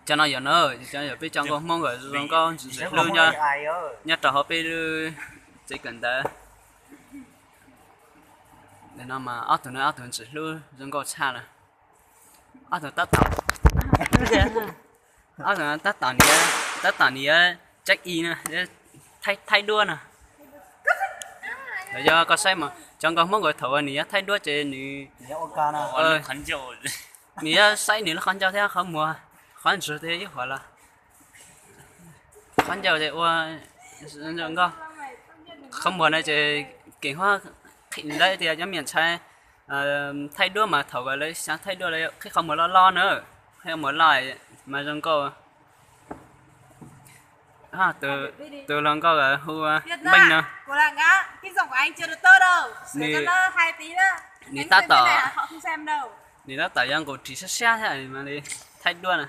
Cov no yog na, cov no yog peb cov nkauj Hmoob nkawd zoo nkauj ntxim hlub nyob rau hauv peb lub tsev kawm ntawv. Ntawm no mas ob tug no ob tug ntxim hlub zoo nkauj tshaj lawm. Ob tug tab tom, ob tug tab tom niam, tab tom niam check in na, thaij, thaij duab no. Los yog koj saib mas cov nkauj Hmoob nkawd thaum uas nws yuav thaij duab ces nws, nws yuav saib nws lub qhov ncauj thiab qhov muag, qhov ntswg thiab ib huam los qhov ncauj ces ua nkauj, qhov muag no ces keem huab qhib lawv tias cov me nyuam ntxhais thaij duab mas thaum uas lawv xav thaij duab lawv qhib qhov muag loj loj na, qhib qhov muag loj mas zoo nkauj. Tus hluas nkauj hu Npeej no, nws tab tom, nws tab tom yuav nqus ris sab sab thiab mas li thaij duab na.